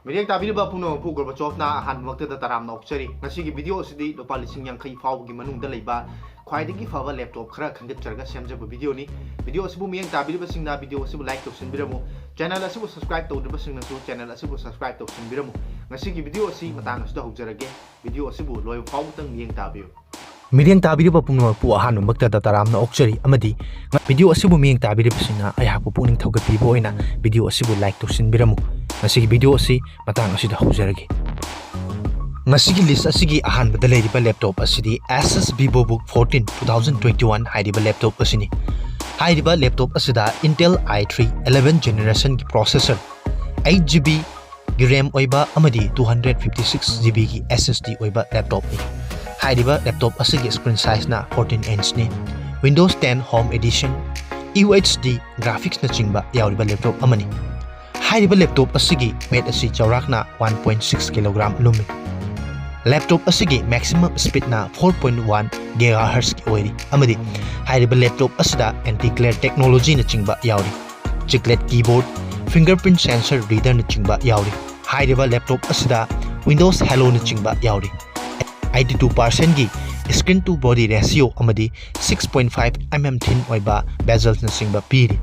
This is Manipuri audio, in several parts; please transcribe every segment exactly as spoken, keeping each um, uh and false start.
ꯃꯤꯠꯌꯦꯡ ꯇꯥꯕꯤꯔꯤꯕ ꯄꯨꯝꯅꯃꯛꯄꯨ ꯒꯣꯔꯕꯥꯆꯣꯚꯅ ꯑꯍꯥꯟꯕꯃꯛꯇꯗ ꯇꯔꯥꯝꯅ ꯑꯣꯛꯆꯔꯤ꯫ ꯉꯁꯤꯒꯤ ꯚꯤꯗꯤꯑꯣ ꯑꯁꯤꯗꯤ ꯂꯨꯄꯥ ꯂꯤꯁꯤꯡ ꯌꯥꯡꯈꯩ ꯐꯥꯎꯕꯒꯤ ꯃꯅꯨꯡꯗ ꯂꯩꯕ ꯈ꯭ꯋꯥꯏꯗꯒꯤ ꯐꯕ ꯂꯦꯞꯇꯣꯞ ꯈꯔ ꯈꯟꯒꯠꯆꯔꯒ ꯁꯦꯝꯖꯕ ꯚꯤꯗꯤꯑꯣꯅꯤ꯫ ꯚꯤꯗꯤꯑꯣ ꯑꯁꯤꯕꯨ ꯃꯤꯠꯌꯦꯡ ꯇꯥꯕꯤꯔꯤꯕꯁꯤꯡꯅ ꯚꯤꯗꯤꯑꯣ ꯑꯁꯤꯕꯨ ꯂꯥꯏꯛ ꯇꯧꯁꯤꯟꯕꯤꯔꯝꯃꯨ꯫ ꯆꯦꯅꯦꯜ ꯑꯁꯤꯕꯨ ꯁꯕꯁꯀ꯭ꯔꯥꯏꯕ ꯇꯧꯗ꯭ꯔꯤꯕꯁꯤꯡꯅꯁꯨ ꯆꯦꯅꯦꯜ ꯑꯁꯤꯕꯨ ꯁꯕꯁꯀ꯭ꯔꯥꯏꯕ ꯇꯧꯁꯤꯟꯕꯤꯔꯝꯃꯨ꯫ ꯉꯁꯤꯒꯤ ꯚꯤꯗꯤꯑꯣ ꯑꯁꯤ ꯃꯇꯥꯡ ꯑꯁꯤꯗ ꯍꯧꯖꯔꯒꯦ꯫ ꯚꯤꯗꯤꯑꯣ ꯑꯁꯤꯕꯨ ꯂꯣꯏꯕ ꯐꯥꯎꯕꯇꯪ ꯃꯤꯠꯌꯦꯡ ꯇꯥꯕꯤꯌꯨ꯫ ꯃꯤꯠꯌꯦꯡ ꯇꯥꯕꯤꯔꯤꯕ ꯄꯨꯝꯅꯃꯛꯄꯨ ꯑꯍꯥꯟꯕꯃꯛꯇꯗ ꯇꯔꯥꯝꯅ ꯑꯣꯛꯆꯔꯤ ꯑꯃꯗꯤ ꯉ-, ꯚꯤꯗꯤꯑꯣ ꯑꯁꯤꯕꯨ ꯃꯤꯠꯌꯦꯡ ꯇꯥꯕꯤꯔꯤꯕꯁꯤꯡꯅ ꯑꯩꯍꯥꯛꯄꯨ ꯄꯨꯛꯅꯤꯡ ꯊꯧꯒꯠꯄꯤꯕ ꯑꯣꯏꯅ ꯚꯤꯗꯤꯑꯣ ꯑꯁꯤꯕꯨ ꯂꯥꯏꯛ ꯇꯧꯁꯤꯟꯕꯤꯔꯝꯃꯨ꯫ ꯉꯁꯤꯒꯤ ꯚꯤꯗꯤꯑꯣ ꯑꯁꯤ ꯃꯇꯥꯡ ꯑꯁꯤꯗ ꯍꯧꯖꯔꯒꯦ꯫ ꯉꯁꯤꯒꯤ ꯂꯤꯁ ꯑꯁꯤꯒꯤ ꯑꯍꯥꯟꯕꯗ ꯂꯩꯔꯤꯕ ꯂꯦꯞꯇꯣꯞ ꯑꯁꯤꯗꯤ Asus VivoBook fourteen two thousand twenty-one ꯍꯥꯏꯔꯤꯕ ꯂꯦꯞꯇꯣꯞ ꯑꯁꯤꯅꯤ꯫ ꯍꯥꯏꯔꯤꯕ ꯂꯦꯞꯇꯣꯞ ꯑꯁꯤꯗ Intel i three eleven generation ꯒꯤ processor, eight GB ꯒꯤ RAM ꯑꯣꯏꯕ ꯑꯃꯗꯤ two hundred fifty six GB ꯒꯤ SSD ꯑꯣꯏꯕ ꯂꯦꯞꯇꯣꯞꯅꯤ꯫ ꯍꯥꯏꯔꯤꯕ ꯂꯦꯞꯇꯣꯞ ꯑꯁꯤꯒꯤ screen size ꯅ fourteen inch ꯅꯤ꯫ Windows ten Home Edition, UHD graphics ꯅꯆꯤꯡꯕ ꯌꯥꯎꯔꯤꯕ ꯂꯦꯞꯇꯣꯞ ꯑꯃꯅꯤ꯫ ꯍꯥꯏꯔꯤꯕ ꯂꯦꯞꯇꯣꯞ ꯑꯁꯤꯒꯤ weight ꯑꯁꯤ ꯆꯥꯎꯔꯥꯛꯅ one point six kilogram ꯂꯨꯝꯃꯤ꯫ ꯂꯦꯞꯇꯣꯞ ꯑꯁꯤꯒꯤ maximum speed ꯅ four point one gigahertz ꯀꯤ ꯑꯣꯏꯔꯤ ꯑꯃꯗꯤ ꯍꯥꯏꯔꯤꯕ ꯂꯦꯞꯇꯣꯞ ꯑꯁꯤꯗ anti glare technology ꯅꯆꯤꯡꯕ ꯌꯥꯎꯔꯤ꯫ Chiclet keyboard, fingerprint sensor reader ꯅꯆꯤꯡꯕ ꯌꯥꯎꯔꯤ꯫ ꯍꯥꯏꯔꯤꯕ ꯂꯦꯞꯇꯣꯞ ꯑꯁꯤꯗ Windows Hello ꯅꯆꯤꯡꯕ ꯌꯥꯎꯔꯤ꯫ Eighty two percent ꯒꯤ screen to body ratio ꯑꯃꯗꯤ six point five mm thin ꯑꯣꯏꯕ bezels ꯅꯆꯤꯡꯕ ꯄꯤꯔꯤ꯫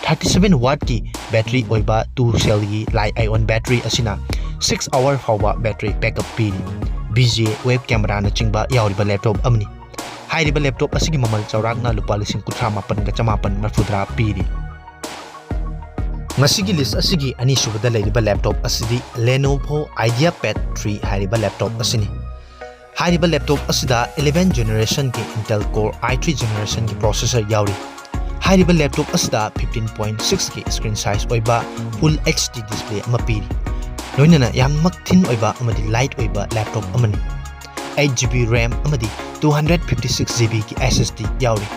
Thirty seven watt ꯀꯤ battery ꯑꯣꯏꯕ two cell ꯒꯤ Li-ion battery ꯑꯁꯤꯅ six hour ꯐꯥꯎꯕ battery backup ꯄꯤꯔꯤ꯫ VGA web camera ꯅꯆꯤꯡꯕ ꯌꯥꯎꯔꯤꯕ ꯂꯦꯞꯇꯣꯞ ꯑꯃꯅꯤ꯫ ꯍꯥꯏꯔꯤꯕ ꯂꯦꯞꯇꯣꯞ ꯑꯁꯤꯒꯤ ꯃꯃꯜ ꯆꯥꯎꯔꯥꯛꯅ ꯂꯨꯄꯥ ꯂꯤꯁꯤꯡ ꯀꯨꯟꯊ꯭ꯔꯥ ꯃꯥꯄꯟꯒ ꯆꯃꯥꯄꯟ ꯃꯔꯤꯐꯨꯇꯔꯥ ꯄꯤꯔꯤ꯫ ꯉꯁꯤꯒꯤ ꯂꯤꯁ ꯑꯁꯤꯒꯤ ꯑꯅꯤꯁꯨꯕꯗ ꯂꯩꯔꯤꯕ ꯂꯦꯞꯇꯣꯞ ꯑꯁꯤꯗꯤ Lenovo IdeaPad three ꯍꯥꯏꯔꯤꯕ ꯂꯦꯞꯇꯣꯞ ꯑꯁꯤꯅꯤ꯫ ꯍꯥꯏꯔꯤꯕ ꯂꯦꯞꯇꯣꯞ ꯑꯁꯤꯗ eleven generation ꯒꯤ Intel Core i three generation ꯒꯤ processor ꯌꯥꯎꯔꯤ꯫ ꯍꯥꯏꯔꯤꯕ ꯂꯦꯞꯇꯣꯞ ꯑꯁꯤꯗ fifteen point six ꯀꯤ screen size ꯑꯣꯏꯕ Full HD display ꯑꯃ ꯄꯤꯔꯤ꯫ ꯂꯣꯏꯅꯅ ꯌꯥꯝꯅꯃꯛ thin ꯑꯣꯏꯕ ꯑꯃꯗꯤ light ꯑꯣꯏꯕ ꯂꯦꯞꯇꯣꯞ ꯑꯃꯅꯤ꯫ Eight GB RAM ꯑꯃꯗꯤ two hundred fifty six GB ꯒꯤ SSD ꯌꯥꯎꯔꯤ꯫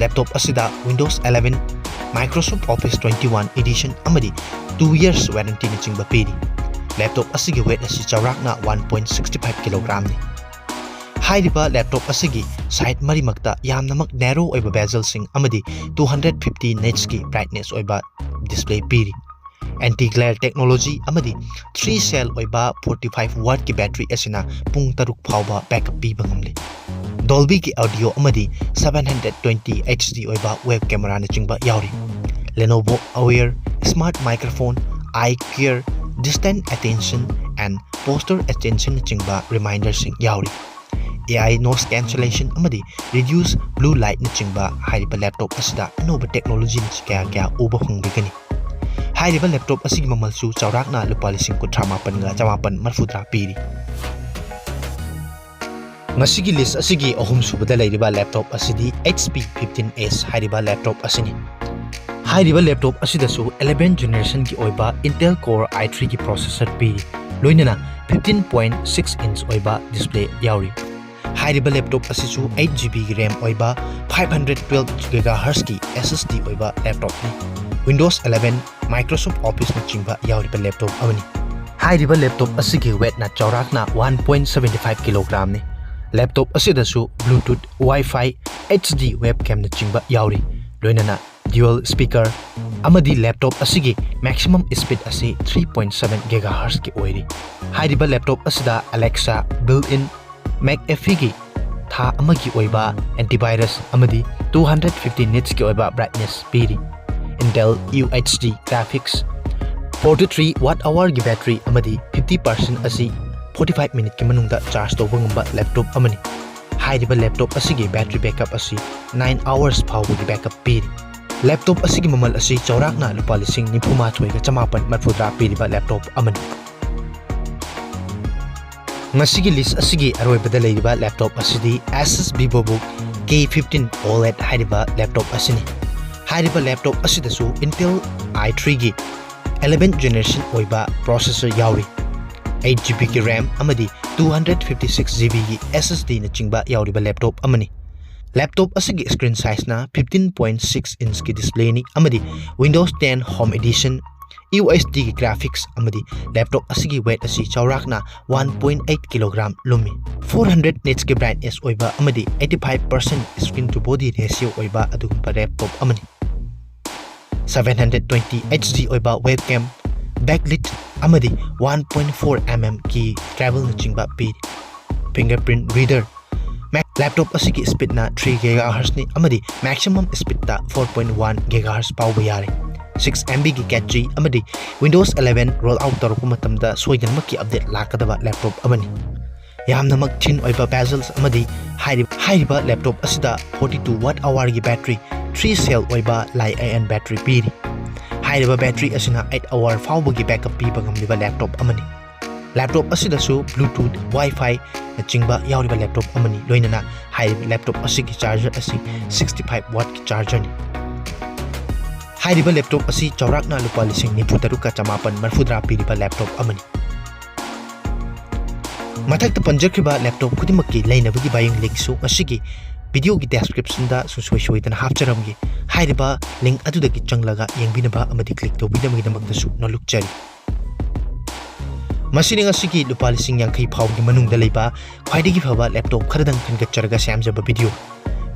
ꯂꯦꯞꯇꯣꯞ ꯑꯁꯤꯗ Windows eleven, Microsoft Office twenty one Edition ꯑꯃꯗꯤ two years warranty ꯅꯆꯤꯡꯕ ꯄꯤꯔꯤ꯫ ꯂꯦꯞꯇꯣꯞ ꯑꯁꯤꯒꯤ weight ꯑꯁꯤ ꯆꯥꯎꯔꯥꯛꯅ one point six five kilogram ꯅꯤ꯫ ꯍꯥꯏꯔꯤꯕ ꯂꯦꯞꯇꯣꯞ ꯑꯁꯤꯒꯤ side ꯃꯔꯤꯃꯛꯇ ꯌꯥꯝꯅꯃꯛ narrow ꯑꯣꯏꯕ bezel ꯁꯤꯡ ꯑꯃꯗꯤ two hundred fifty nits ꯀꯤ brightness ꯑꯣꯏꯕ display ꯄꯤꯔꯤ꯫ Anti glare technology ꯑꯃꯗꯤ three cell ꯑꯣꯏꯕ forty five wattꯀꯤ battery ꯑꯁꯤꯅ ꯄꯨꯡ ꯇꯔꯨꯛ ꯐꯥꯎꯕ backup ꯄꯤꯕ ꯉꯝꯂꯤ꯫ Dolbyꯒꯤ audio ꯑꯃꯗꯤ seven hundred twenty H D ꯑꯣꯏꯕ web cameraꯅꯆꯤꯡꯕ ꯌꯥꯎꯔꯤ꯫ Lenovo Aware, smart microphone, eye care, distant attention and posture attentionꯅꯆꯤꯡꯕ reminderꯁꯤꯡ ꯌꯥꯎꯔꯤ꯫ A I noise cancellation ꯑꯃꯗꯤ reduce blue lightꯅꯆꯤꯡꯕ ꯍꯥꯏꯔꯤꯕ laptop ꯑꯁꯤꯗ ꯑꯅꯧꯕ technology ꯀꯌꯥ ꯀꯌꯥ ꯎꯕ ꯐꯪꯕꯤꯒꯅꯤ꯫ ꯍꯥꯏꯔꯤꯕ laptop ꯑꯁꯤꯒꯤ ꯃꯃꯜꯁꯨ ꯆꯥꯎꯔꯥꯛꯅ ꯂꯨꯄꯥ ꯂꯤꯁꯤꯡ ꯀꯨꯟꯊ꯭ꯔꯥ ꯃꯥꯄꯟꯒ ꯆꯃꯥꯄꯟ ꯃꯔꯤꯐꯨꯇꯔꯥ ꯄꯤꯔꯤ꯫ ꯃꯁꯤꯒꯤ list ꯑꯁꯤꯒꯤ ꯑꯍꯨꯝꯁꯨꯕꯗ ꯂꯩꯔꯤꯕ laptop ꯑꯁꯤꯗꯤ H P fifteen S ꯍꯥꯏꯔꯤꯕ laptop ꯑꯁꯤꯅꯤ꯫ ꯍꯥꯏꯔꯤꯕ laptop ꯑꯁꯤꯗꯁꯨ eleventh generationꯒꯤ ꯑꯣꯏꯕ Intel Core i threeꯒꯤ processor ꯄꯤꯔꯤ, ꯂꯣꯏꯅꯅ fifteen point six inch ꯑꯣꯏꯕ display ꯌꯥꯎꯔꯤ꯫ ꯍꯥꯏꯔꯤꯕ laptop ꯑꯁꯤꯁꯨ eight GB RAM ꯑꯣꯏꯕ five hundred twelve gigahertzꯀꯤ S S D ꯑꯣꯏꯕ laptopꯅꯤ꯫ Windows eleven, Microsoft Officeꯅꯆꯤꯡꯕ ꯌꯥꯎꯔꯤꯕ laptop ꯑꯃꯅꯤ꯫ ꯍꯥꯏꯔꯤꯕ laptop ꯑꯁꯤꯒꯤ weightꯅ ꯆꯥꯎꯔꯥꯛꯅ one point seven five kilogramꯅꯤ꯫ Laptop ꯑꯁꯤꯗꯁꯨ Bluetooth, Wi-Fi, H D webcamꯅꯆꯤꯡꯕ ꯌꯥꯎꯔꯤ, ꯂꯣꯏꯅꯅ dual speaker ꯑꯃꯗꯤ laptop ꯑꯁꯤꯒꯤ maximum speed ꯑꯁꯤ three point seven gigahertzꯀꯤ ꯑꯣꯏꯔꯤ꯫ ꯍꯥꯏꯔꯤꯕ laptop ꯑꯁꯤꯗ Alexa, built-in McAfeeꯒꯤ ꯊꯥ ꯑꯃꯒꯤ ꯑꯣꯏꯕ antivirus ꯑꯃꯗꯤ two hundred fifty nitsꯀꯤ ꯑꯣꯏꯕ brightness ꯄꯤꯔꯤ꯫ Intel UHD graphics, forty three watt hourꯒꯤ battery ꯑꯃꯗꯤ fifty percent ꯑꯁꯤ forty five minuteꯀꯤ ꯃꯅꯨꯡꯗ charge ꯇꯧꯕ ꯉꯝꯕ laptop ꯑꯃꯅꯤ꯫ ꯍꯥꯏꯔꯤꯕ laptop ꯑꯁꯤꯒꯤ battery backup ꯑꯁꯤ nine hours ꯐꯥꯎꯕꯒꯤ backup ꯄꯤꯔꯤ꯫ Laptop ꯑꯁꯤꯒꯤ ꯃꯃꯜ ꯑꯁꯤ ꯆꯥꯎꯔꯥꯛꯅ ꯂꯨꯄꯥ ꯂꯤꯁꯤꯡ ꯅꯤꯐꯨ ꯃꯥꯊꯣꯏꯒ ꯆꯃꯥꯄꯟ ꯃꯔꯤꯐꯨꯇꯔꯥ ꯄꯤꯔꯤꯕ laptop ꯑꯃꯅꯤ꯫ ꯉꯁꯤꯒꯤ list ꯑꯁꯤꯒꯤ ꯑꯔꯣꯏꯕꯗ ꯂꯩꯔꯤꯕ laptop ꯑꯁꯤꯗꯤ Asus VivoBook K fifteen OLED ꯍꯥꯏꯔꯤꯕ laptop ꯑꯁꯤꯅꯤ꯫ ꯍꯥꯏꯔꯤꯕ laptop ꯑꯁꯤꯗꯁꯨ Intel i threeꯒꯤ eleventh generation ꯑꯣꯏꯕ processor ꯌꯥꯎꯔꯤ꯫ Eight GBꯒꯤ RAM ꯑꯃꯗꯤ two hundred fifty six GBꯒꯤ SSDꯅꯆꯤꯡꯕ ꯌꯥꯎꯔꯤꯕ laptop ꯑꯃꯅꯤ꯫ Laptop ꯑꯁꯤꯒꯤ screen sizeꯅ fifteen point six inchꯀꯤ displayꯅꯤ ꯑꯃꯗꯤ Windows ten Home Edition, UHDꯒꯤ graphics ꯑꯃꯗꯤ laptop ꯑꯁꯤꯒꯤ weight ꯑꯁꯤ ꯆꯥꯎꯔꯥꯛꯅ one point eight kilogram ꯂꯨꯝꯃꯤ꯫ Four hundred nitsꯀꯤ brightness ꯑꯣꯏꯕ ꯑꯃꯗꯤ eighty five percent screen to body ratio ꯑꯣꯏꯕ ꯑꯗꯨꯒꯨꯝꯕ laptop ꯑꯃꯅꯤ꯫ seven hundred twenty H D ꯑꯣꯏꯕ webcam, backlit ꯑꯃꯗꯤ one point four mm ꯒꯤ travelꯅꯆꯤꯡꯕ ꯄꯤꯔꯤ꯫ Fingerprint reader, laptop ꯑꯁꯤꯒꯤ speedꯅ three gigahertzꯅꯤ ꯑꯃꯗꯤ maximum speedꯇ four point one gigahertz ꯐꯥꯎꯕ ꯌꯥꯔꯦ꯫ Six MB ꯒꯤ cache ꯑꯃꯗꯤ Windows eleven roll out ꯇꯧꯔꯛꯄ ꯃꯇꯝꯗ ꯁꯣꯏꯗꯅꯃꯛꯀꯤ update ꯂꯥꯛꯀꯗꯕ laptop ꯑꯃꯅꯤ꯫ ꯌꯥꯝꯅꯃꯛ thin ꯑꯣꯏꯕ bezels ꯑꯃꯗꯤ ꯍꯥꯏꯔꯤꯕ, ꯍꯥꯏꯔꯤꯕ laptop ꯑꯁꯤꯗ forty two watt hourꯒꯤ battery, three cell ꯑꯣꯏꯕ Li-ion battery ꯄꯤꯔꯤ꯫ ꯍꯥꯏꯔꯤꯕ battery ꯑꯁꯤꯅ eight hour ꯐꯥꯎꯕꯒꯤ backup ꯄꯤꯕ ꯉꯝꯂꯤꯕ laptop ꯑꯃꯅꯤ꯫ Laptop ꯑꯁꯤꯗꯁꯨ Bluetooth, Wi-Fi ꯅꯆꯤꯡꯕ ꯌꯥꯎꯔꯤꯕ laptop ꯑꯃꯅꯤ꯫ ꯂꯣꯏꯅꯅ ꯍꯥꯏꯔꯤꯕ laptop ꯑꯁꯤꯒꯤ charger ꯑꯁꯤ sixty five wattꯀꯤ chargerꯅꯤ꯫ ꯍꯥꯏꯔꯤꯕ laptop ꯑꯁꯤ ꯆꯥꯎꯔꯥꯛꯅ ꯂꯨꯄꯥ ꯂꯤꯁꯤꯡ ꯅꯤꯐꯨ ꯇꯔꯨꯛꯀ ꯆꯃꯥꯄꯟ ꯃꯔꯤꯐꯨꯇꯔꯥ ꯄꯤꯔꯤꯕ laptop ꯑꯃꯅꯤ꯫ ꯃꯊꯛꯇ ꯄꯟꯖꯈ꯭ꯔꯤꯕ laptop ꯈꯨꯗꯤꯡꯃꯛꯀꯤ ꯂꯩꯅꯕꯒꯤ buying linkꯁꯨ ꯉꯁꯤꯒꯤ videoꯒꯤ descriptionꯗ ꯁꯨꯡꯁꯣꯏ ꯁꯣꯏꯗꯅ ꯍꯥꯞꯆꯔꯝꯒꯦ꯫ ꯍꯥꯏꯔꯤꯕ link ꯑꯗꯨꯗꯒꯤ ꯆꯪꯂꯒ ꯌꯦꯡꯕꯤꯅꯕ ꯑꯃꯗꯤ click ꯇꯧꯕꯤꯅꯕꯒꯤꯗꯃꯛꯇꯁꯨ ꯅꯣꯜꯂꯨꯛꯆꯔꯤ꯫ ꯃꯁꯤꯅꯤ ꯉꯁꯤꯒꯤ ꯂꯨꯄꯥ ꯂꯤꯁꯤꯡ ꯌꯥꯡꯈꯩ ꯐꯥꯎꯕꯒꯤ ꯃꯅꯨꯡꯗ ꯂꯩꯕ ꯈ꯭ꯋꯥꯏꯗꯒꯤ ꯐꯕ laptop ꯈꯔꯗꯪ ꯈꯟꯒꯠꯆꯔꯒ ꯁꯦꯝꯖꯕ video꯫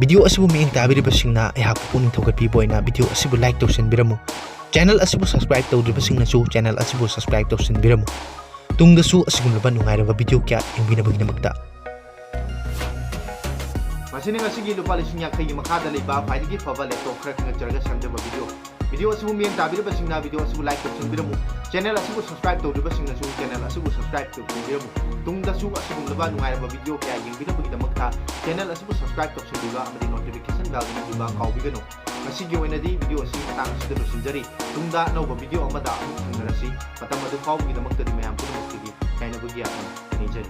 Video ꯑꯁꯤꯕꯨ ꯃꯤꯠꯌꯦꯡ ꯇꯥꯕꯤꯔꯤꯕꯁꯤꯡꯅ ꯑꯩꯍꯥꯛꯄꯨ ꯄꯨꯛꯅꯤꯡ ꯊꯧꯒꯠꯄꯤꯕ ꯑꯣꯏꯅ video ꯑꯁꯤꯕꯨ like ꯇꯧꯁꯤꯟꯕꯤꯔꯝꯃꯨ꯫ Channel ꯑꯁꯤꯕꯨ subscribe ꯇꯧꯗ꯭ꯔꯤꯕꯁꯤꯡꯅꯁꯨ channel ꯑꯁꯤꯕꯨ subscribe ꯇꯧꯁꯤꯟꯕꯤꯔꯝꯃꯨ꯫ ꯇꯨꯡꯗꯁꯨ ꯑꯁꯤꯒꯨꯝꯂꯕ ꯅꯨꯡꯉꯥꯏꯔꯕ video ꯀꯌꯥ ꯌꯦꯡꯕꯤꯅꯕꯒꯤꯗꯃꯛꯇ꯫ ꯃꯁꯤꯅꯤ ꯉꯁꯤꯒꯤ ꯂꯨꯄꯥ ꯂꯤꯁꯤꯡ ꯌꯥꯡꯈꯩꯒꯤ ꯃꯈꯥꯗ ꯂꯩꯕ ꯈ꯭ꯋꯥꯏꯗꯒꯤ ꯐꯕ laptop ꯈꯔ ꯈꯟꯒꯠꯆꯔꯒ ꯁꯦꯝꯖꯕ video꯫ Video ꯑꯁꯤꯕꯨ ꯃꯤꯠꯌꯦꯡ ꯇꯥꯕꯤꯔꯤꯕꯁꯤꯡꯅ video ꯑꯁꯤꯕꯨ like ꯇꯧꯁꯤꯟꯕꯤꯔꯝꯃꯨ꯫ Channel ꯑꯁꯤꯕꯨ subscribe ꯇꯧꯗ꯭ꯔꯤꯕꯁꯤꯡꯅꯁꯨ channel ꯑꯁꯤꯕꯨ subscribe ꯇꯧꯁꯤꯟꯕꯤꯔꯝꯃꯨ꯫ ꯇꯨꯡꯗꯁꯨ ꯑꯁꯤꯒꯨꯝꯂꯕ ꯅꯨꯡꯉꯥꯏꯔꯕ video ꯀꯌꯥ ꯌꯦꯡꯕꯤꯅꯕꯒꯤꯗꯃꯛꯇ channel ꯑꯁꯤꯕꯨ subscribe ꯇꯧꯁꯤꯟꯕꯤꯕ ꯑꯃꯗꯤ notification bell ꯅꯝꯕꯤꯕ ꯀꯥꯎꯕꯤꯒꯅꯨ꯫ ꯉꯁꯤꯒꯤ ꯑꯣꯏꯅꯗꯤ video ꯑꯁꯤ ꯃꯇꯥꯡ ꯑꯁꯤꯗ ꯂꯣꯏꯁꯤꯟꯖꯔꯤ꯫ ꯇꯨꯡꯗ ꯑꯅꯧꯕ video ꯑꯃꯗ ꯑꯃꯨꯛ ꯊꯦꯡꯅꯔꯁꯤ꯫ ꯃꯇꯝ ꯑꯗꯨ ꯐꯥꯎꯕꯒꯤꯗꯃꯛꯇꯗꯤ ꯃꯌꯥꯝ ꯄꯨꯝꯅꯃꯛꯇꯒꯤ ꯌꯥꯏꯅꯕꯒꯤ ꯌꯥꯊꯪ ꯅꯤꯖꯔꯤ꯫